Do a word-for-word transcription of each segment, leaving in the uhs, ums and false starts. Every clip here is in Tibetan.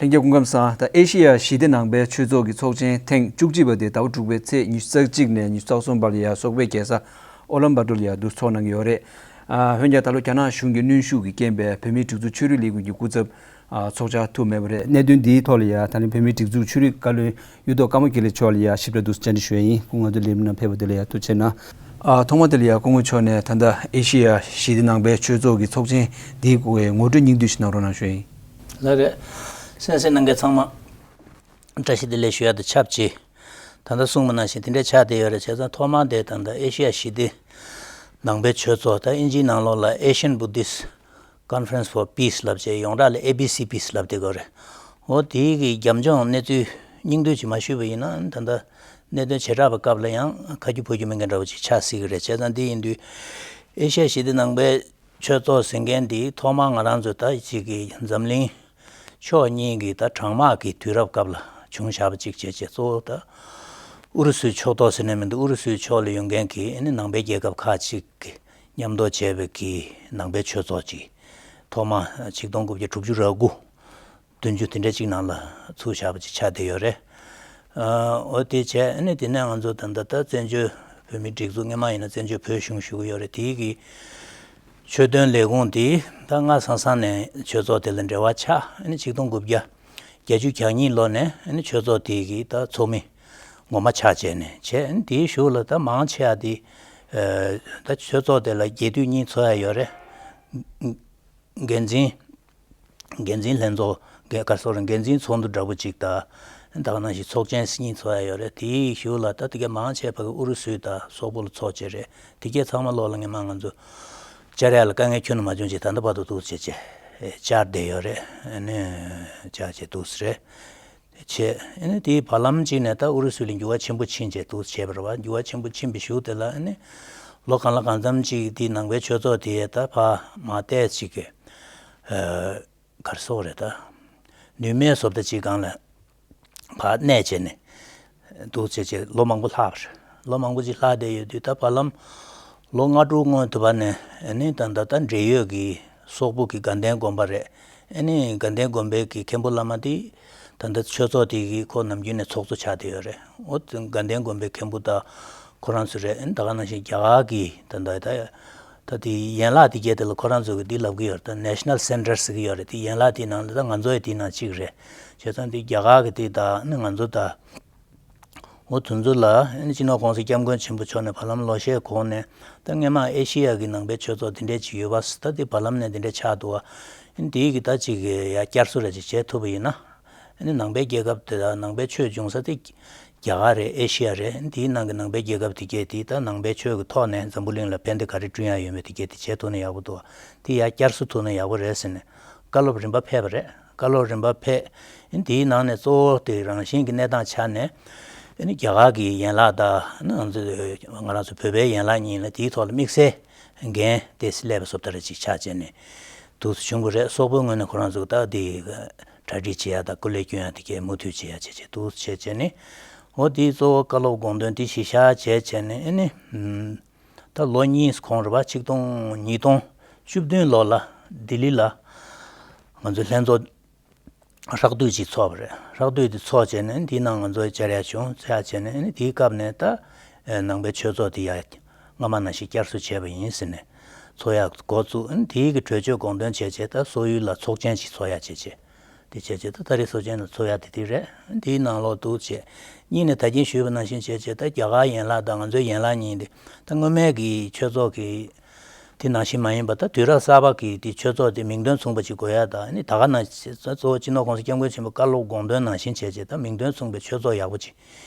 ལྷན་རྒྱས་སྐུ་ཁམས་བཟང་། ད་ཨེ་ཤེ་ཡ་ཞི་བདེ་ནང་པའི་ཆོས་ཚོགས་ཀྱི་ཚོགས་ཆེན་ཐེངས་བཅུ་གཅིག་པ་དེ་ཟླ་བ་དྲུག་པའི་ཚེས་ཉི་ཤུ་རྩ་གཅིག་ནས་ཉི་ཤུ་རྩ་གསུམ་བར་ལ་ཡ་སོག་པོའི་རྒྱལ་ས་ཨོ་ལམ་པ་ཏོ་ལ་ཡ་འདུ་ཚོགས་གནང་གི་ཡོད་རེད། ཨ་འོན་ཀྱང་ད་ལོ་རྒྱ་ནག་གཞུང་གི་གནོན་ཤུགས་ཀྱི་རྐྱེན་པས་བོད་མིའི་སྒྲིག་འཛུགས་ཆོས་རིག་ལས་ཁུངས་ཀྱི་སྐུ་ཚབ་ཨ་ཚོགས་བཅར་ཐུབ་མེད་པ་རེད། གནད་དོན་འདིའི་ཐོག་ལ་ཡ་ད་ནི་བོད་མིའི་སྒྲིག་འཛུགས་ཆོས་རིག་བཀའ་བློན་གཡུ་ཐོག་ཀརྨ་དགེ་ལེགས་མཆོག་ལ་ཡ་ཞིབ་ཕྲ་འདུག་སེ་བཅར་འདྲི་ཞུ་ཡ་ཡིན། སྐུ་ངོ་ཚོ་ལས་རིམ་ནང་ཕེབས་པ་དེ་ལ་ཡ་ཐུགས་རྗེ་གནང་། ཨ་ཐོག་མ་དེ་ལ་ཡ་སྐུ་ངོ་མཆོག་ནས་ད་ལྟ་ཨེ་ཤེ་ཡ་ཞི་བདེ་ནང་པའི་ཆོས་ཚོགས་ཀྱི་ཚོགས་ཆེན་འདིའི་སྐོར་གྱི་ངོ་སྤྲོད་སྙིང་བསྡུས་ཤིག་གནང་རོགས་གནང་ཞུ་ཡ་ཡིན། ལགས་རེད། གསན་གཟིགས་གནང་མཁན་ཚང་མ་བཀྲ་ཤིས་བདེ་ལེགས་ཞུ་ཡ་དང་ཆབས་ཅིག་ད་ལྟ་གསུངས་པ་ནང་བཞིན་དེ་འདྲའི་ཆགས་བསྡད་ཡོད་རེད། བྱས་ཙང་ཐོག་མར་དེ་ད་ལྟ་ཨེ་ཤེ་ཡ་ཞི་བདེ་ནང་པའི་ཆོས་ཚོགས། ད་ཨིན་ཇིའི་ནང་ལོགས་ལ་Asian Buddhist Conference for Peace ལབ་བྱས། ཡོངས་གྲགས་ལ་ཨེ་བི་སི་པི་ལབ་བསྡད་ཡོད་རེད། འོ་དེའི་གི་རྒྱབ་ལྗོངས་གནས་ཚུལ་སྙིང་བསྡུས་ཅིག་མ་ཞུས་པ་ཡིན་ན། ད་ལྟ་གནད་དོན་བྱེ་བྲག་པའི་སྐབས་ལ་ཡང་ཁ་རྒྱུ་ཕོ་རྒྱུ་མེད་མཁན་འདྲ་བོ་ཅིག་ཆགས་སྲིད་ཀྱི་རེད། བྱས་ཙང་འདི་ཡིན་དུས་ཨེ་ཤེ་ཡ་ཞི་བདེ་ནང་པའི་ཆོས་ཚོགས་ཟེར་མཁན་འདི་ཐོག་མར་ང་རང་ཚོ་ད་ཅིག་གི་འཛམ་གླིང་ཕྱོགས་གཉིས་ཀྱི་ད་གྲང་དམག་གི་དུས་རབས་སྐབས་ལ་བྱུང་བཞག་པ་ཅིག་བྱས་བྱས། གཙོ་བོ་ད་ཨུ་རུ་སུའི་ཕྱོགས་གཏོགས་ཟེར་ནས་མི་འདུག་ཨུ་རུ་སུའི་ཕྱོགས་ལ་ཡོད་མཁན་གྱི་ཨ་ནི་ནང་པའི་རྒྱལ་ཁབ་ཁག་ཅིག་གི་མཉམ་དུ་བྱས་པའི་གི་ནང་པའི་ཆོས་ཚོགས་ཅིག་ཐོག་མ་ཆིག་སྟོང་དགུ་བརྒྱ་དྲུག་ཅུ་རེ་དགུ། བདུན་ཅུ་དེ་འདྲ་ཅིག་ནང་ལ་ཚུགས་བཞག་པ་ཅིག་ཆགས་བསྡད་ཡོད་རེད། ཨ་འོ་དེ་བྱས་ཨ་ནི་དེ་ནས་ང་ཚོ་ད་ལྟ་ད་བཙན་བྱོལ་བོད་མིའི་སྒྲིག་འཛུགས། སྔོན་མ་ཡིན་ན་བཙན་བྱོལ་བོད་གཞུང་ཞུ་གི་ཡོད་རེད། དེའི་གི་ཆོས་དོན་ལས་ཁུངས་དེ་ད་སྔ་ས་ས་ནས་ཆོས་ཚོགས་དེ་ལ་འབྲེལ་བ་ཆགས། ཨ་ནི་ཆིག་སྟོང་དགུ་བརྒྱ་བརྒྱད་ཅུ་གྱ་གཉིས་ལོ་ནས་ཨ་ནི་ཆོས་ཚོགས་དེ་གི་ད་ཚོགས་མི་ངོ་མ་ཆགས་བྱས་ནས་བྱས། ཨ་ནི་དེའི་གཞུག་ལ་ད་མང་ཆེ་བ་དེ་ཨ་ད་ཆོས་ཚོགས་དེ་ལ་རྒྱས་བསྡུས་གཉིས་ཚོགས་ཡ་ཡོད་རེད། འགན་འཛིན། འགན་འཛིན་ལྷན་ཚོགས། འགན་ག་རེ་ཟེར་རེད། འགན་འཛིན་ཚོགས་འདུ་འདྲ་པོ་ཅིག་དང་། ད་ག་ནང་བཞིན་ཚོགས་ཆེན་གཉིས་ཚོགས་ཡ་ཡོད་རེད། དེའི་གཞུག་ལ་ད་དེ་གའི་མང་ཆེ་བ་གི་ཨུ་རུ་སུ་དང་སོག་པོ་ལ་ཚོགས་བྱས་རེད། དེ་གའི་ཚང་མ་ལོག་ལ་སྔོན་མ་ང་ཚོ་བཅར་ཡ་ལ་དཀའ་ངལ་ཁྱོན་ནས་མ་བྱུང་བྱས། ད་ལྟ་བར་དུ་འདུག་བྱས་བྱས་བཅར་བསྡད་ཡོད་རེད། ཨ་ནི་བཅར་བྱས་འདུག་ཟེར་རེད། བྱས། ཨ་ནི་དེའི་བར་ལམ་གཅིག་ནས་ད་ཨུ་རུ་སུ་ལ་འགྱུར་བ་ཆེན་པོ་ཕྱིན་བྱས་འདུག་བྱས་པ་རེད་བ། འགྱུར་བ་ཆེན་པོ་ཕྱིན་པའི་གཞུག་དེ་ལ་ཨ་ནི་ལོ་གང་ལ་གང་འཚམ་ཅིག་དེའི་ནང་པའི་ཆོས་ཚོགས་དེ་ད་ཕར་མར་བལྟས་ཅིག་གི་ཨ་ག་རེ་ཟེར་རེད། ད་ནུས་མེད་བཟོ་ལྟ་ཅིག་སྒང་ལ་ཕར་གནས་བྱས་ནས་འདུག་བྱས་བྱས་ལོ་མང་པོ་ལྷག་པ་རེད། ལོ་མང་པོ་ཅིག་ལྷག་བསྡད་ཡོད་དུས། ད་བར་ལམ་ལོ་ལྔ་དྲུག་སྔོན་དུ་བ་ནས་ཨ་ནི་ད་ད་ད་འབྲེལ་ཡོད་ཀྱི་སོག་པོ་གི་དགའ་ལྡན་དགོན་པ་རེད། ཨ་ནི་དགའ་ལྡན་དགོན་པའི་གི་མཁན་པོ་བླ་མ་དེ་ད་ལྟ་ཆོས་ཚོགས་དེ་གི་ཁོ་ནམ་རྒྱུན་ནས་ཚོགས་གཙོ་ཆགས་བསྡད་ཡོད་རེད། འོ་དེ་དགའ་ལྡན་དགོན་པའི་མཁན་པོ་ད་ཁོ་རང་ཚོ་རེད། ཨ་ནི་ད་ག་ནང་བཞིན་རྒྱ་གར་གི་ད་ད་ད་ད་དེ་ཡན་ལག་དེ་གས་དེ་ལ་ཁོ་རང་ཚོ་གི་དེ་ལབ་གི་ཡོད་རེད། ད་National Center ཟེར་གི་ཡོད་རེད། དེ་ཡན་ལག་དེའི་ནང་ལ་ད་ང་ཚོ་ཡི་དེའི་ནང་གཅིག་རེད། བྱས་ཙང་དེ་རྒྱ་གར་གི་དེ་ད་ཨ་ནི་ང་ཚོ་ད། འོ་དེ་ཚོ་ལ་ཨ་ནི་སྤྱི་ནོར་༸གོང་ས་༸སྐྱབས་མགོན་ཆེན་པོ་མཆོག་ནས་བར་ལམ་ལོ་ཤས་གོང་ནས་ད་སྔོན་མ་ཨེ་ཤི་ཡ་གི་ནང་པའི་ཆོས་ཚོགས་དེ་འདྲས་ཅིག་ཡོད་པ། ད་དེ་བར་ལམ་ནས་དེ་འདྲས་ཆགས་འདུག་བ། ཨ་ནི་དེའི་གི་ད་ཅིག་གི་ཡ་བསྐྱར་གསོ་ར་ཅིག་བྱེད་ཐུབ་པ་ཡིན་ན། ཨ་ནི་ནང་པའི་རྒྱལ་ཁབ་དེ་དང་ནང་པའི་ཆོས་འབྱུང་ས་དེ་རྒྱ་གར་རེད། ཨེ་ཤི་ཡ་རེད། ཨ་ནི་དེའི་ནང་གི་ནང་པའི་རྒྱལ་ཁབ་དེ་གས་དེ་ད་ནང་པའི་ཆོས་ཀྱི་ཐོག་ནས་འཛམ་བུ་གླིང་ལ་ཕན་བདེ་ག་རེ་བསྐྲུན་ཡ་ཡོད་མེད་དེ་གས་དེ་བྱེད་ཐུབ་ན་ཡག་པོ་འདུག་བ། དེ་ཡ་བསྐྱར་གསོ་ཐུབ་ན་ཡག་པོ་རེད་ཟེར་ནས་བཀའ་སློབ་རིམ་པ་ཕེབས་པ་རེད། བཀའ་སློབ་རིམ་པ་ཕེབས། ཨ་ནི་དེའི་ནང་ནས་གཙོ་བོ་དེ་རང་བཞིན་གྱི་གནས་སྟངས་ཆ་ནས། ཨ་ནི་རྒྱ་གར་གྱི་ཡན་ལག་དང་། ཨ་ནི་ང་ཚོ་ང་རང་ཚོ་བོད་པའི་ཡན་ལག་གཉིས་ལ་དེའི་ཐོག་ལ་དམིགས་བསལ་འགན་དེ་སླེབས་པ་བཟོ་ལྟ་ར་ཅིག་ཆགས་བྱས་ནས་འདུག་སེ་བྱུང་གི་རེད། སོག་པོའི་ངོས་ནས་ཁོ་རང་ཚོ་ད་དེ་གྲ་སྒྲིག་བྱེད་ཡ་དང་སྐུ་ལས་སྐྱོན་ཡ་དེ་གས་མུ་མཐུད་བྱེད་ཡ་བྱས་བྱས་འདུག་སེ་བྱས་བྱས་ནས། འོ་དེའི་གཙོ་བོ་བཀའ་སློབ་དགོངས་དོན་དེ་གཞི་བཞག་བྱས་བྱས་ནས། ཨ་ནི་ད་ལོ་གཉིས་གོང་རེད་པ། ཆིག་སྟོང་ཉིས་སྟོང་བཅུ་བདུན་ལོ་ལ་ལྡི་ལི་ལ་ང་ཚོ་ལྷན་ཚོགས་ཧྲག་བསྡུས་ཅིག་ཚོགས་པ་རེད། ཧྲག་བསྡུས་དེ་ཚོགས་བྱས་ནས་དེའི་ནང་ང་ཚོ་བཅར་ཡ་བྱུང་། བཅར་བྱས་ནས་ཨ་ནི་དེའི་སྐབས་ནས་ད་ནང་པའི་ཆོས་ཚོགས་དེ་ཡ་སྔ་མ་ནང་བཞིན་བསྐྱར་གསོ་བྱས་པ་ཡིན་ཟེར་ནས་ཚོགས་ཡ་འགོ་བཙུགས། ཨ་ནི་དེའི་གི་གྲོས་ཆོད་དགོངས་དོན་བྱས་བྱས་ད་སོག་ཡུལ་ལ་ཚོགས་ཆེན་ཅིག་ཚོགས་ཡ་བྱས་བྱས། དེ་བྱས་བྱས་ད་ད་རེས་ཚོགས་ཆེན་ལ་ཚོགས་ཡ་དེ་དེ་རེད། དེའི་ནང་ལོགས་འདུག་བྱས། གཉིས་ནས་ད་གིན་ཞུས་པ་ནང་བཞིན་བྱས་བྱས་ད་རྒྱ་གར་ཡན་ལག་དང་ང་ཚོའི་ཡན་ལག་གཉིས་དེ་ད་སྔོན་མའི་གི་ཆོས་ཚོགས་ཀྱི་དེ་ནང་བཞིན་མ་ཡིན་པ། ད་དུས་རབས་གསར་པ་གི་དེ་ཆོས་ཚོགས་དེ་མིང་དོན་མཚུངས་པ་ཅིག་དགོས་ཡ་དང་། ཨ་ནི་ད་ག་ནང་བཞིན་གཙོ་བོ་སྤྱི་ནོར་༸གོང་ས་༸སྐྱབས་མགོན་ཆེན་པོའི་བཀའ་སློབ་དགོངས་དོན་ནང་བཞིན་བྱས་བྱས་ད་མིང་དོན་མཚུངས་པའི་ཆོས་ཚོགས་ཡག་པོ་ཅིག་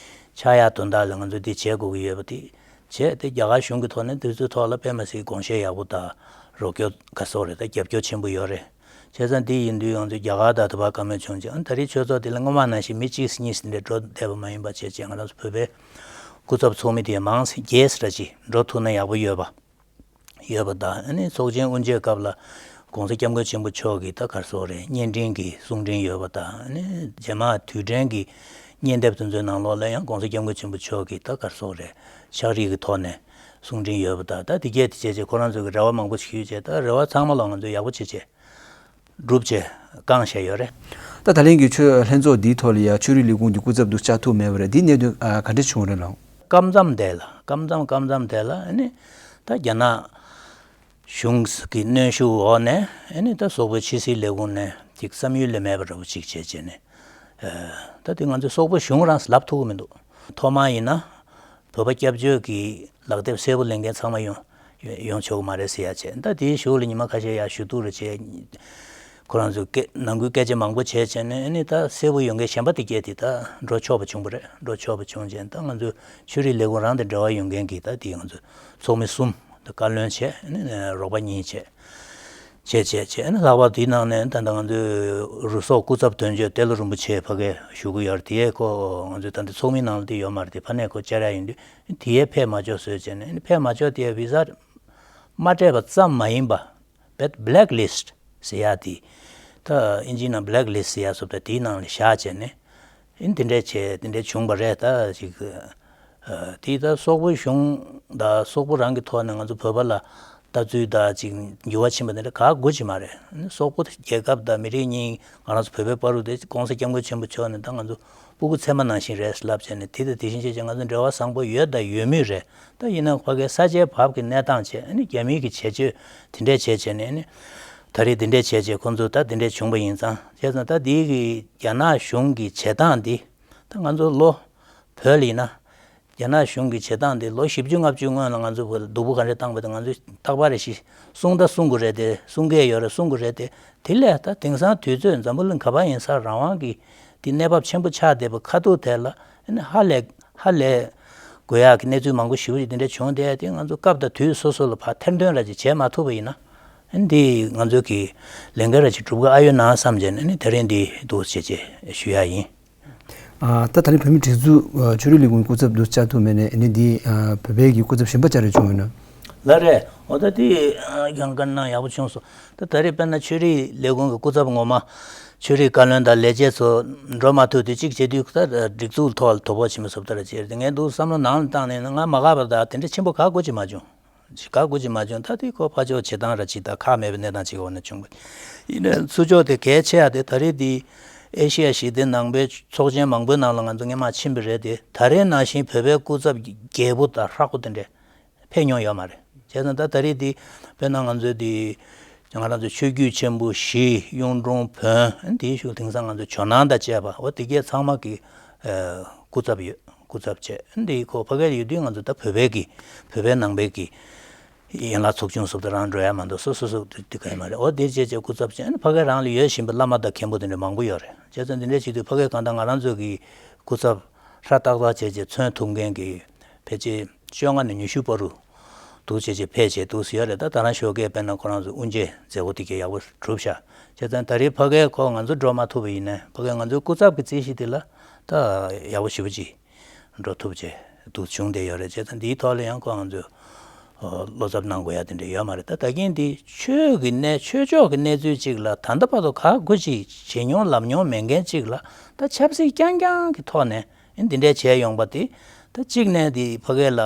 ཆགས་ཡ་དོན་དག་ལ་ང་ཚོས་དེ་བྱེད་དགོས་ཀྱི་ཡོད་པ་དེ་བྱས། དེ་རྒྱ་གར་གཞུང་གི་ཐོག་ནས་དེ་ཚོའི་ཐོག་ལ་དཔེ་མ་སྲིད་དགོངས་བཞེས་ཡག་པོ་དང་རོགས་སྐྱོར་ག་རེ་ཟེར་རེད། ད་རྒྱབ་སྐྱོར་ཆེན་པོ་ཡོད་རེད། བྱས་ཙང་དེ་ཡིན་དུས་ང་ཚོས་རྒྱ་གར་དང་དེ་བར་བཀའ་མོལ་བྱུང་རྗེས། ཨ་ད་རེས་ཆོས་ཚོགས་དེ་ལ་སྔོན་མ་ནང་བཞིན་མི་གཅིག་གཉིས་འདྲ་འགྲོ་བསྡད་པ་མ་ཡིན་པ་བྱས་བྱས་ང་རང་ཚོ་བོད་པའི་སྐུ་ཚབ་ཚོགས་མི་དེ་མང་ཙམ་བརྒྱད་ཙམ་ར་ཅིག་འགྲོ་ཐུབ་ན་ཡག་པོ་ཡོད་པ། ཡོད་པ་དང་། ཨ་ནི་ཚོགས་ཆེན་དབུ་འབྱེད་སྐབས་ལ་༸གོང་ས་༸སྐྱབས་མགོན་ཆེན་པོ་མཆོག་གིས་ད་ག་རེ་ཟེར་རེད། བརྙན་འཕྲིན་གྱི་གསུང་འཕྲིན་ཡོད་པ་དང་། ཨ་ནི་རྗེས་མ་དུས་དྲན་གྱི་བརྙན་དེབ་དེ་ཚོའི་ནང་ལོགས་ལ་ཡང་༸གོང་ས་༸སྐྱབས་མགོན་ཆེན་པོ་མཆོག་གིས་ད་ག་རེ་ཟེར་རེད། ཕྱག་བྲིས་ཀྱི་ཐོག་ནས་གསུང་འཕྲིན་ཡོད་པ་དང་། ད་དེ་གས་དེ་བྱས་བྱས་ཁོ་རང་ཚོ་གི་རེ་བ་མང་པོ་ཞིག་ཞུས་བྱས། ད་རེ་བ་ཚང་མ་ལ་ང་ཚོས་ཡག་པོ་བྱས་བྱས་སྒྲུབ་བྱས་བསྐངས་བཞག་ཡོད་རེད། ད་ད་ལན་གྱི་ཆོས་ལྷན་ཚོགས་འདིའི་ཐོག་ལ་ཡང་ཆོས་རིག་ལས་ཁུངས་ཀྱི་སྐུ་ཚབ་དུ་བཅར་ཐུབ་མེད་པ་རེད། འདིའི་གནད་དོན་ཨ་ག་འདྲ་བྱུང་རེད་ལགས། སྐབས་མཚམས་དེ་ལ་སྐབས་མཚམས་སྐབས་མཚམས་དེ་ལ་ཨ་ནི་ད་རྒྱ་ནག་གཞུང་གི་གནོན་ཤུགས་འོག་ནས་ཨ་ནི་ད་སོག་པོའི་ཕྱི་སྲིད་ལས་ཁུངས་ནས་ཅིག་བསམ་ཡུལ་ལས་མེད་པ་འདྲ་པོ་ཅིག་བྱས་བྱས་ནས། ད་དེ་ང་ཚོས་སོག་པོ་གཞུང་རང་ལབ་ཐུབ་ཀྱི་མི་འདུག་ཐོག་མ་ཡིན་ན་བོད་པ་སྐྱབས་བཅོལ་གྱི་ལག་དེབ་གསལ་པོ་ལེན་མཁན་ཚང་མ་ཡོང་ཡོང་ཆོག་གི་མ་རེད་ཟེར་ཡ་བྱས། ད་དེའི་གཞུག་ལ་ཉི་མ་ཁ་ཤས་ཡར་ཞུ་གཏུག་རེ་བྱས། ཁོ་རང་ཚོས་སྐད་ནང་ཁུལ་སྐད་ཆ་མང་པོ་བྱས་བྱས་ནས་ཨ་ནི་ད་གསལ་པོ་ཡོང་མཁན་གཞན་པ་དེ་སྐད་དེ་ད་འགྲོ་ཆོག་པ་བྱུང་བ་རེད། འགྲོ་ཆོག་པ་བྱུང་རྗེས་ད་ང་ཚོས་ཆོས་རིག་ལས་ཁུངས་རང་དང་འབྲེལ་བ་ཡོད་མཁན་གྱི་ད་དེ་ང་ཚོས་ཚོགས་མི་གསུམ་ད་བཀའ་བློན་བྱས་ཨ་ནི་རོགས་པ་གཉིས་བྱས། བྱས་བྱས་བྱས་ཨ་ནི་ལྷག་པར་དེའི་ནང་ནས་ད་ལྟ་ང་ཚོའི་རུ་སོག་སྐུ་ཚབ་དོན་གཅོད་ཏེ་ལོ་རིན་པོ་ཆེ་ཕ་གིར་བཞུགས་ཀྱི་ཡོད་རེད། དེ་ཁོ་ང་ཚོའི་ད་ལྟ་ཚོགས་མི་ནང་ལ་དེ་ཡོད་མ་རེད། དེ་ཕ་ནས་ཁོ་བཅར་ཡ་ཡིན་དུས་དེ་ཡས་ཕེབས་མ་ཆོག་བཟོས་བྱས་ནས་ཨ་ནི་ཕེབས་མ་ཆོག་དེ་ཡས་བི་ཟ་མ་སྤྲད་པ་ཙམ་མ་ཡིན་པ། བེད་black list ཟེར་ཡ་དེ། ད་ཨིན་ཇིའི་ནང་black list ཟེར་ཡ་སོགས་པ་དེའི་ནང་ལ་བཞག་བྱས་ནས། ཨིན་དེ་འདྲས་བྱས་དེ་འདྲས་བྱུང་བ་རེད། ད་ཅིག་ཨ་དེ་ད་སོག་པོའི་གཞུང་དང་སོག་པོ་རང་གི་ཐོག་ནས་ང་ཚོ་བོད་པ་ལ་ལྟ་ཚུལ་དང་ཅིག་འགྱུར་བ་ཕྱིན་པ་དེ་འདྲ་ག་དགོས་ཀྱི་མ་རེད། སོག་པོ་རྒྱལ་ཁབ་དང་མི་རིགས་གཉིས་ང་རང་ཚོ་བོད་པའི་བར་དུ་དེ་༸གོང་ས་༸སྐྱབས་མགོན་ཆེན་པོ་མཆོག་ནས་ད་ང་ཚོ་སྤུ་གུ་ཚད་མ་ནང་བཞིན་རེད་ལབ་བྱས་ནས་དེ་དང་དེ་བཞིན་བྱས་བྱས་ང་ཚོ་འབྲེལ་བ་བཟང་པོ་ཡོད་དང་ཡོད་མུས་རེད། ད་ཡིན་ན་ཕ་གིའི་ས་ཆའི་བབ་ཀྱི་གནས་སྟངས་བྱས་ཨ་ནི་རྒྱ་མིའི་གི་བྱེད་སྤྱོད་དེ་འདྲས་བྱས་བྱས་ནས་ཨ་ནི་ད་རེས་དེ་འདྲས་བྱས་བྱས་ཁོང་ཚོ་ད་དེ་འདྲས་བྱུང་པ་ཡིན་ཙང་བྱས་ཙང་ད་དེའི་གི་རྒྱ་ནག་གཞུང་གི་བྱེད་སྟངས་འདི་ད་ང་ཚོ་ལོ་བོད་ལ་ཡིན་ན་རྒྱ་ནག་གཞུང་གི་བྱེད་སྟངས་འདི་ལོ་བཞི་བཅུ་ལྔ་བཅུ་སྔོན་ལ་ང་ཚོ་བོད་ལ་སྡུག་པོ་ག་འདྲས་བཏང་པ་དེ་ང་ཚོས་རྟག་པར་རེ་ཞིག་གསུང་ད་གསུང་དགོས་རེད་དེ། གསུང་གི་ཡོད་རེད། གསུང་དགོས་རེད་དེ། དེ་ལས་ད་དེང་སང་དུས་ཚོད་འཛམ་བུ་གླིང་ག་པར་ཡིན་ས་རང་དབང་གི་དེ་གནས་བབ་ཆེན་པོ་ཆགས་བསྡད་པ་ཁ་ཐུག་དེ་ལ་ཨ་ནི་ཧ་ལས་ཧ་ལས་དགོས་ཡག་གི་གནས་ཚུལ་མང་པོ་ཞེ་པོ་ཅིག་དེ་འདྲ་བྱུང་བསྡད་ཡ་དེ་ང་ཚོ་སྐབས་དང་དུས་སོ་སོ་ལ་ཕར་ཐེར་འདོན་ར་ཅིག་བྱས་མ་ཐུབ་པ་ཡིན་ན་ཨ་ནི་དེ་ང་ཚོ་གི་ལས་འགན་ར་ཅིག་སྒྲུབ་གི་ཨ་ཡོད་ན་བསམ་བྱས་ནས་ཨ་ནི་དེ་རིང་འདི་འདུག་བྱས་བྱས་ཞུ་ཡ་ཡིན། ཨ་ད་ད་རེས་བོད་མིའི་སྒྲིག་འཛུགས་ཨ་ཆོས་རིག་ལས་ཁུངས་སྐུ་ཚབ་དུ་བཅར་ཐུབ་མེད་ནས་ཨ་ནི་འདི་ཨ་བོད་པའི་གི་སྐུ་ཚབ་གཞན་པ་བཅར་རེ་བྱུང་ཡོད་ན། ལགས་རེད། འོ་ད་དེ་ཡང་བཀའ་གནང་ཡག་པོ་བྱུང་སོང་། ད་ད་རེས་དཔེར་ན་ཆོས་རིག་ལས་ཁུངས་ཀྱི་སྐུ་ཚབ་ངོ་མ་ཆོས་རིག་བཀའ་བློན་དང་ལས་བྱེད་ཚོ་འགྲོ་མ་ཐུབ་དུས་གཅིག་བྱེད་དུས་ད་སྒྲིག་འཛུགས་ཐོག་ལ་དོ་ཕོག་ཕྱིན་པ་སོབ་ད་ར་བྱས་ཏེ་ངས་འདུག་བསམ་བློ་ནང་ལ་བཏང་ནས་ང་མ་དགའ་བ་ད་དེ་འདྲ་ཆེན་པོ་ག་དགོས་ཀྱི་མ་བྱུང་། ག་དགོས་ཀྱི་མ་བྱུང་། ད་དེ་ཁོ་ཕར་ཕྱོགས་བྱེད་སྟངས་ར་ཅིག་ད་ཁག་མེད་པའི་གནས་སྟངས་ཅིག་འོག་ན་བྱུང་བ་ཡིན་ནའི་ཚུར་ཕྱོགས་དེ་གལ་ཆེ་ཡ་དེ་ད་རེས་དེ་ཨེ་ཤི་ཡ་ཞི་བདེ་ནང་པའི་ཚོགས་ཆེན་མང་པོའི་ནང་ལ་ང་ཚོ་སྔོན་མ་ཕྱིན་པ་རེད་དེ། ད་རེས་ནང་བཞིན་བོད་པའི་སྐུ་ཚབ་རྒྱས་པོ་དང་ཧྲག་པོ་དེ་འདྲས་ཕེབས་མྱོང་ཡོད་མ་རེད། བྱས་ཙང་ད་ད་རེས་དེ་དཔེར་ན་ང་ཚོའི་དེ་ང་རང་ཚོ་ཆོས་བརྒྱུད་ཆེན་པོ་བཞི་གཡུང་དྲུང་བོན་དེའི་ཤུལ་དེང་སང་ང་ཚོ་ཇོ་ནང་དང་བཅས་པ་འོ་དེ་གས་ཚང་མ་གི་ཨ་སྐུ་ཚབ་ཡོད། སྐུ་ཚབ་བྱས་འདི་ཁོ་ཕ་གིར་ཡོད་དུས་ང་ཚོ་ད་བོད་པའི་གི་བོད་པའི་ནང་པའི་གི་ཡན་ལག་ཚོགས་ཆུང་སོགས་དེ་རང་འགྲོ་ཡ་མ་གཏོགས་སོ་སོ་སོ་དེ་དེ་ག་ཡོད་མ་རེད། འོ་དེ་བྱས་བྱས་སྐུ་ཚབ་བྱས་ཨ་ནི་ཕ་གིར་རང་ལ་ཡོད་བཞིན་པའི་བླ་མ་དང་མཁན་པོ་དེ་འདྲ་མང་པོ་ཡོད་རེད། བྱས་ཙང་འདི་འདྲ་བྱེད་དུས་ཕ་གིར་གང་ལྟར་ང་རང་ཚོ་གི་སྐུ་ཚབ་ཧྲ་ཏག་ཏག་བྱས་བྱས་མཚོན་ཐུབ་མཁན་གི་ཕལ་ཆེར་བཅོ་ལྔ་ནས་ཉི་ཤུ་བར་དུ་འདུག་བྱས་བྱས་ཕེབས་བྱས་འདུག་སེ་ཡོད་རེད། ད་ད་རང་ཞོགས་ཀས་དཔེར་ན་ཁོ་རང་ཚོ་དབུ་འབྱེད་མཛད་སྒོ་དེ་གས་ཡག་པོ་གྲུབ་ཤག་བྱས་ཙང་ད་རེས་ཕ་གིར་ཁོ་ང་ཚོ་འགྲོ་མ་ཐུབ་པ་ཡིན་ནའི་ཕ་གིར་ང་ཚོའི་སྐུ་ཚབ་ཀྱི་རྩིས་གཞི་དེ་ལ་ད་ཡག་པོ་ཞེ་པོ་ཅིག་འགྲོ་ཐུབ་བྱས་འདུག་བྱུང་བསྡད་ཡོད་རེད། བྱས་ཙང་འདིའི་ཐོག་ལ་ཡང་ཁོ་ང་ཚོས་བློ་འཚབ་གནང་དགོས་ཡ་དེ་འདྲ་ཡོད་མ་རེད། ད་ད་གིན་འདི་ཆོས་ཀྱི་གནས་ཆོས་ཕྱོགས་ཀྱི་གནས་ཚུལ་ཅིག་ལ་ད་ལྟ་བར་དུ་ག་དགོས་ཅིག་བྱེད་མྱོང་ལབ་མྱོང་མེད་མཁན་ཅིག་ལ་ད་ཆབ་སྲིད་རྐྱང་རྐྱང་གི་ཐོག་ནས་འདི་འདྲས་བྱས་ཡོང་པ་དེ་ད་གཅིག་ནས་འདི་ཕ་གི་ལ་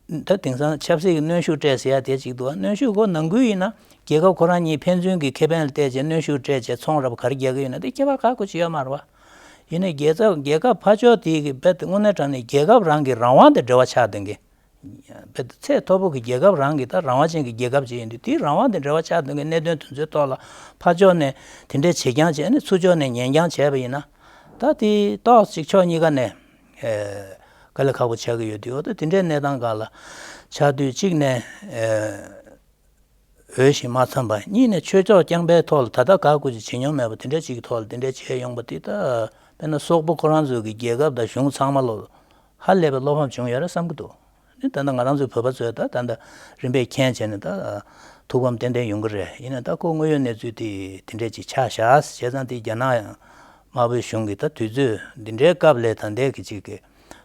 ད་དེང་སང་ཆབ་སྲིད་ཀྱི་གནོན་ཤུགས་སྤྲད་ཟེར་ཡ་དེ་གཅིག་འདུག་གནོན་ཤུགས་ཁོ་ནང་ཁུལ་ཡིན་ན་རྒྱལ་ཁབ་ཁོ་རང་གཉིས་ཕན་ཚུན་གྱི་ཁེ་ཕན་ལ་བལྟས་བྱས་གནོན་ཤུགས་སྤྲད་བྱས་ཚོང་ར་བ་ག་རེ་རྒྱག་གི་ཡོད་ན་དེ་ཁྱད་པར་ག་དགོས་ཅིག་ཡོད་མ་རེད་བ། ཡིན་ནའི་རྒྱལ་ཚབ་རྒྱལ་ཁབ་ཕར་ཕྱོགས་དེ་གི་རྦད་དེ་དངོས་གནས་དྲང་གནས་རྒྱལ་ཁབ་རང་གི་རང་དབང་དང་འབྲེལ་བ་ཆགས་བསྡད་མཁན། རྦད་དེ་ཚད་མཐོ་པོ་གི་རྒྱལ་ཁབ་རང་གི་ད་རང་དབང་ཅན་གྱི་རྒྱལ་ཁབ་ཅིག་ཡིན་དུས་དེའི་རང་དབང་དང་འབྲེལ་བ་ཆགས་བསྡད་མཁན་གནད་དོན་དེ་ཚོའི་ཐོག་ལ་ཕར་ཕྱོགས་ནས་དེ་འདྲས་བྱེད་རྐྱང་བྱས་ནས་ཚུར་ཕྱོགས་ནས་ཉན་རྐྱང་བྱས་པ་ཡིན་ན་ད་དེ་ཏོག་ཙམ་ཕྱོགས་གཉིས་ཀ་ནས་ཨེ་དཀའ་ལས་ཁག་པོ་ཆགས་ཀྱི་ཡོད་དུས་འོ་ད་དེ་འདྲའི་གནས་སྟངས་སྒང་ལ་ཆགས་དུས་གཅིག་ནས་ཨེ། འོས་ཤིང་མ་འཚམས་པ། གཉིས་ནས་ཆོས་ཕྱོགས་རྐྱང་པའི་ཐོག་ལ་ད་ལྟ་ག་དགོས་ཀྱི་བྱེད་མྱོང་མེད་པ་དེ་འདྲ་ཅིག་གི་ཐོག་ལ་དེ་འདྲ་བྱས་ཡོང་པ་དེ་ད་དཔེར་ན་སོག་པོ་ཁོ་རང་ཚོའི་གི་རྒྱལ་ཁབ་དང་གཞུང་ཚང་མ་ལོ་ཧ་ལས་པའི་བློ་ཕམ་བྱུང་ཡོད་རེད་བསམ་གྱི་འདུག་ནི་ད་ལྟ་ང་རང་ཚོའི་བོད་པ་ཚོས་ད་ད་ལྟ་རིམ་པས་མཁྱེན་བྱས་ནས་ད་ཐུགས་ཕམ་ཏན་ཏན་ཡོང་གི་རེད། ཡིན་ན་ད་ཁོ་དངོས་ཡོད་གནས་ཚུལ་དེ་དེ་འདྲ་ཅིག་ཆགས་བཞག་བྱས་ཙང་དེ་རྒྱ་ནག་དམར་པོའི་གཞུང་གི་ད་དུས་ཚོད་འདི་འདྲའི་སྐབས་ལ་ད་ལྟའི་གི་ཅིག་གི་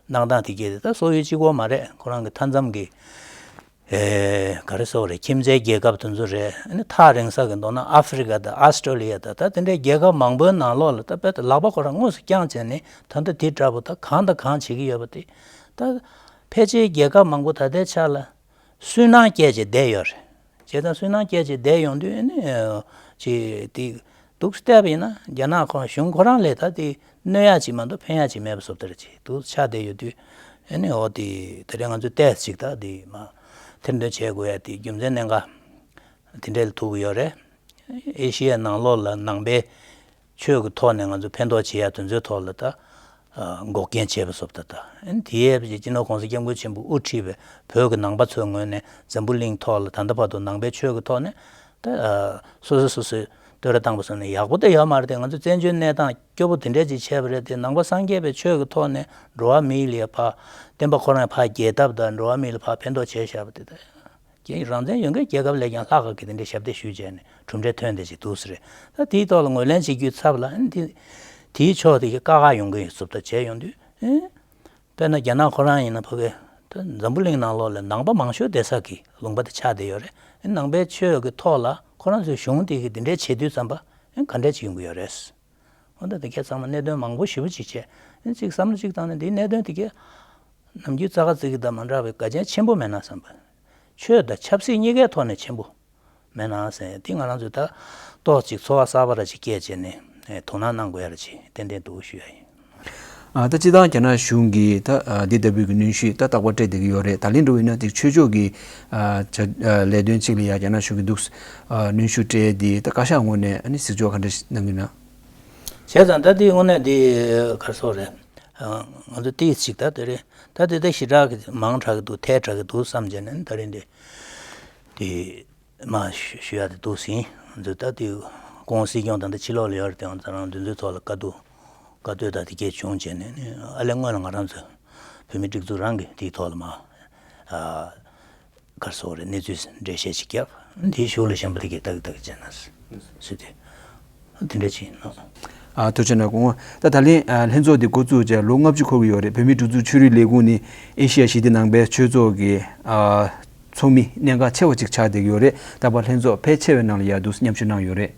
གནང་སྟངས་དེ་གས་དེ་ད་སོག་ཡུལ་གཅིག་པོ་མ་རེད། ཁོ་རང་གི་མཐའ་མཚམས་ཀྱི་ཨེ་ག་རེ་ཟེར་དགོས་རེད། ཁྱིམ་མཚེས་རྒྱལ་ཁབ་དེ་ཚོ་རེད། ཨ་ནི་ཐག་རིང་ས་གི་མདོར་ན་ཨ་ཧྥེ་རི་ཀ་དང་ཨ་སི་ཀྲོ་ལི་ཡ་དང་ད་དེ་འདྲའི་རྒྱལ་ཁབ་མང་པོའི་ནང་ལོགས་ལ་ད་དཔེ་ད་ལག་པ་ཁོ་རང་དངོས་སུ་བརྐྱངས་བྱས་ནས་ད་ལྟ་དེ་འདྲ་པོ་ད་གང་དང་གང་བྱེད་ཀྱི་ཡོད་པ་དེ་ད་ཕལ་ཆེར་རྒྱལ་ཁབ་མང་པོ་ད་ལྟའི་ཆ་ལ་སུན་སྣང་སྐྱེས་བྱས་བསྡད་ཡོད་རེད། བྱས་ཙང་སུན་སྣང་སྐྱེས་བྱས་བསྡད་ཡོང་དུས་ཨ་ནི་ཅིག་དེ་ འདུག་བལྟས་པ་ཡིན་ན་རྒྱ་ནག་ཁོ་རང་གཞུང་ཁོ་རང་ལས་ད་དེ་གནོད་ཡག་ཅིག་མ་གཏོགས་ཕན་ཡག་ཅིག་མེད་པ་བཟོ་ལྟ་རེ་ཅིག་འདུག་ཆགས་བསྡད་ཡོད་དུས། ཨ་ནི་འོ་དེ་དེ་རིང་ང་ཚོས་ཏོག་ཙམ་ཅིག་ད་དེ་མ་ཐེར་འདོན་བྱེད་དགོས་ཡ་དེ་རྒྱུ་མཚན་གནད་འགག་དེ་འདྲ་ལ་ཐུག་གི་ཡོད་རེད། ཨེ་ཤི་ཡའི་ནང་ལོགས་ལ་ནང་པའི་ཆོས་ཀྱི་ཐོག་ནས་ང་ཚོ་ཕན་ཐོགས་བྱེད་ཡ་དེ་ཚོའི་ཐོག་ལ་ད་འགོག་རྐྱེན་བྱས་པ་བཟོ་ལྟ། ད་དེའི་སྤྱི་ནོར་གོང་ས་སྐྱབས་མགོན་ཆེན་པོས་དབུ་ཁྲིད་པའི་བོད་ཀྱི་ནང་པ་ཚོའི་ངོས་ནས་འཛམ་བུ་གླིང་ཐོག་ལ་ད་ལྟ་བར་དུ་ནང་པའི་ཆོས་ཀྱི་ཐོག་ནས་ད་སོ་སོ་སོ་སོའི་བསྟོད་ར་བཏང་པ་སོང་ནས་ཡག་པོ་དེ་ཡོད་མ་རེད་དེ། ང་ཚོ་བཙན་བྱོལ་གནས་སྟངས་སྐྱོ་པོ་དེ་འདྲ་ཅིག་ཆགས་པ་རེད་དེ། ནང་པ་སངས་རྒྱས་པའི་ཆོས་ཀྱི་ཐོག་ནས་འགྲོ་བ་མིའི་ལ་ཕར་བསྟན་པ་ཁོ་རང་ཕར་རྒྱས་ཐབས་དང་འགྲོ་བ་མིའི་ལ་ཕར་ཕན་ཐོགས་བྱས་བཞག་པ་དེ་ད། རྒྱལ་རང་བཙན་ཡོད་མཁན་རྒྱལ་ཁབ་ལས་ཀྱང་ལྷག་ག་གི་དེ་འདྲའི་ཞབས་འདེགས་ཞུས་བྱས་ནས་གྲུབ་འབྲས་ཐོན་བསྡད་ཅིག་འདུག་ས་རེད། ད་དེའི་ཐོག་ལ་ངོས་ལེན་བྱེད་རྒྱུའི་ཚབ་ལ་ཨ་ནི་དེ་དེའི་ཕྱོགས་དེ་གི་དཀའ་ཁག་ཡོང་གི་ཡོད་ཚུལ་ད་བྱས་ཡོང་དུས། ཨེ། དཔེར་ན་རྒྱ་ནག་ཁོ་རང་ཡིན་ན་ཕ་གི་ད་འཛམ་བུ་གླིང་ནང་ལོགས་ལ་ནང་པ་མང་ཤོས་བསྡད་ས་གི་ལུང་པ་དེ་ཆགས་བསྡད་ཡོད་རེད། ཨེ་ནང་པའི་ཆོས་ཀྱི་ཐོག་ལ་ཁོ་རང་ཚོའི་གཞུང་དེ་གི་དེ་འདྲའི་བྱེད་དུས་ཙམ་པ་ཨེ་ག་འདྲ་ཅིག་ཡོང་གི་ཡོད་རེད། འོ་ད་དེ་གས་ཚང་མ་གནད་དོན་མང་པོ་ཞེ་པོ་ཅིག་བྱས། ཨེ་ཅིག་བསམ་བློ་ཅིག་བཏང་ནས་འདིའི་གནད་དོན་དེ་གས་ནམ་རྒྱུན་རྩ་ཁ་རྩི་གི་དང་མ་འདྲ་བའི་དགའ་ཆེན་ཆེན་པོ་མེད་ན་བསམ་པ། ཆོས་དང་ཆབ་སྲིད་གཉིས་ཀའི་ཐོག་ནས་ཆེན་པོ་མེད་ན་ཟེར། དེ་ང་རང་ཚོས་ད་ཏོག་ཅིག་ཚོར་བ་གསར་པ་ར་ཅིག་སྐྱེས་བྱས་ནས་ཨེ་དོ་སྣང་གནང་དགོས་ཡ་ར་ཅིག་ཏན་ཏན་འདུག་ཞུ་ཡ་ཡིན། ཨ་ད་སྤྱི་བཏང་རྒྱ་ནག་གཞུང་གིས་ད་ཨ་འདི་ལྟ་བུའི་གི་གནོན་ཤུགས་ད་རྟག་པར་སྤྲད་བསྡད་ཀྱི་ཡོད་རེད། ད་ལན་འགྲོ་བ་ཡིན་ན་དེ་ཆོས་ཕྱོགས་ཀྱི་ཨ་བྱ་ཨ་ལས་དོན་གཅིག་ལ་ཡ་རྒྱ་ནག་གཞུང་གིས་འདུག་ཨ་གནོན་ཤུགས་སྤྲད་དེ། ད་བཀའ་ཤག་ངོས་ནས་ཨ་ནི་གཟིགས་ཕྱོགས་ག་འདྲ་གནང་གི་ན། བྱས་ཙང་ད་དེའི་དངོས་གནས་དེ་ག་རེ་ཟེར་རེད། ཨ་ང་ཚོ་ཏོག་ཙམ་ཅིག་ད་དེ་རེད། ད་དེ་ད་ཞེ་དྲག་གི་མང་དྲགས་ཀྱི་འདུག་ཐལ་དྲགས་ཀྱི་འདུག་བསམ་བྱས་ནས་ད་རིང་འདི་དེ་མ་ཞུ་ཞུ་ཡ་དེ་འདུག་ཟིན། ང་ཚོ་ད་དེ་སྐུ་ངོ་སྲིད་སྐྱོང་དང་ད་ཕྱི་ལོགས་ལ་ཡོད་རེད་དེ། ང་ཚོ་རང་འདི་ཚོའི་ཐོག་ལ་བཀའ་བསྡུར་བཀའ་བསྡུར་ད་དེ་གས་བྱུང་བྱས་ནས་ཨ་ལས་སྔོན་ལ་ང་རང་ཚོ་བོད་མི་སྒྲིག་འཛུགས་རང་གི་དེའི་ཐོག་ལ་མ་ཨ། ག་རེ་ཟེར་རེད། གནས་ཚུལ་འགྲེལ་བཤད་ཅིག་བརྒྱབ། དེའི་གཞུག་ལ་གཞན་པ་དེ་གས་ཏག་ཏག་བྱས་ན་སྲིད་དེ། དེ་འདྲ་ཅིག་ཡིན་ནོ། ཨ་ཐུགས་རྗེ་གནང་། ད་ད་ལན་ཨ་ལྷན་ཚོགས་འདི་འགོ་བཙུགས་བྱས་ལོ་ལྔ་བཅུ་འཁོར་གྱི་ཡོད་རེད། བོད་མིའི་སྒྲིག་འཛུགས་ཆོས་རིག་ལས་ཁུངས་ནི་ཨེ་ཤི་ཡ་ཞི་བདེ་ནང་པའི་ཆོས་ཚོགས་ཀྱི་ཨ་ཚོགས་མི་གནད་འགག་ཆེ་བ་ཅིག་ཆགས་བསྡད་ཀྱི་ཡོད་རེད། ད་བར་ལྷན་ཚོགས་ཕལ་ཆེ་བའི་ནང་ལ་ཡར་འདུག་མཉམ་ཞུགས་གནང་ཡོད་རེད།